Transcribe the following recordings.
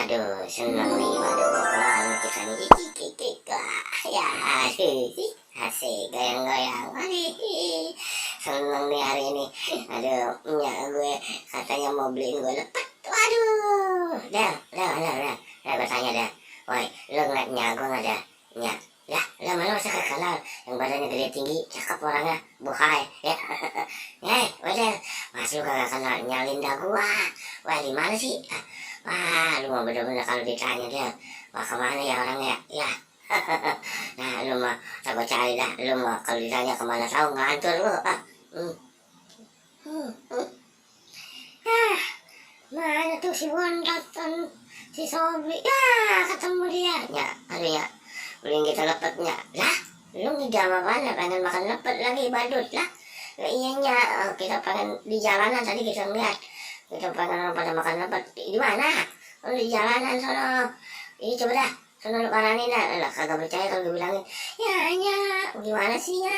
Waduh, seneng nih, waduh, pokoknya kita nih, ya, asik, goyang-goyang, seneng nih hari ini, aduh, gue katanya mau beliin gue lepet, waduh, dah, gue tanya dah, woi, lo ngeliat nyago nggak dah, lah, mana masa gak kenal, yang badannya gede tinggi, cakep orangnya, buhay, ya, wadah, mas lu kagak kenal, nyalin dah gua, wah, di mana sih? Wah, lu mah bener-bener kalau ditanya dia, wah kemana ya orangnya? Ya, nah lu mah coba cari dah, lu mah kalau ditanya kemana tahu ngantur lu. Hmm. Ah, mana tuh si Wondoton, si Sobri? Ya, ketemu dia. Ya, aduh ya, beliin kita lepetnya. Lah, lu ngidam apaan? Pengen makan lepet lagi, badut lah. Lah iyanya, kita pengen di jalanan tadi kita ngeliat. Kita pengen orang pada makan lepet di mana? Oh, di jalanan sono. Ini coba dah, sono lu paranin dah. Lah kagak percaya kalau gue bilangin. Ya hanya gimana sih ya?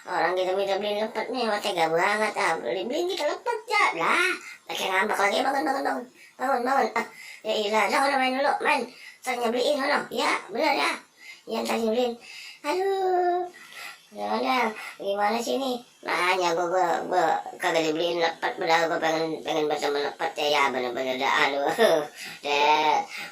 Orang kita minta beli lepet nih, wah tega banget beli kita lepet ya. Lah, pakai ngambek lagi bangun. Ya ilah, sono main dulu, main. Tanya beliin sono. Ya, benar ya. Yang tadi beliin. Aduh. Ya, gimana sih nih? Nanya gue kagak dibeliin lepet, padahal gue pengen berteman lepet ya bener-bener dah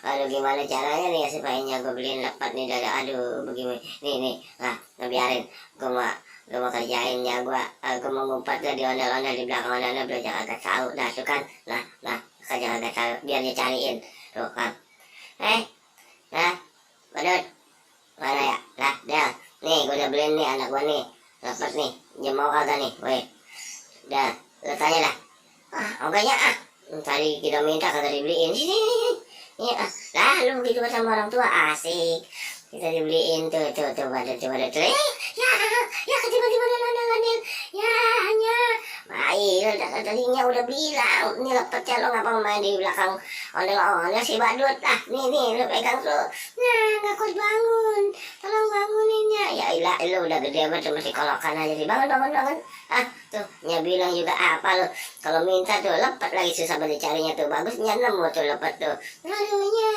aduh gimana caranya nih supaya gue beliin lepet nih aduh begini nih lah ngebiarin gue mau kerjain ya gue mau ngumpet di ondel-ondel di belakang ondel belajar agak tahu dah tuh kan nah kerja agak tahu biar dia cariin tuh kan nah badut mana ya lah dia nih gue udah beliin nih anak gue nih lepet nih dia mau kagak nih weh dah lo tanya dah enggaknya tadi kita minta kagak dibeliin sini ya lah lu begitu sama orang tua asik kita dibeliin tuh pada tuh ya tiba-tiba landil ya hanya baik tadinya udah bilang ini lepetnya lo ngapa main di belakang ondel-ondel si badut nih lu pegang tuh nah nggak kuat bangun tolong banguninnya ya ilah lu udah gede banget masih kolokan aja sih bangun tuh nya bilang juga apa lo kalau minta tuh lepet lagi susah banget carinya tuh bagusnya nemu tuh lepet tuh aduhnya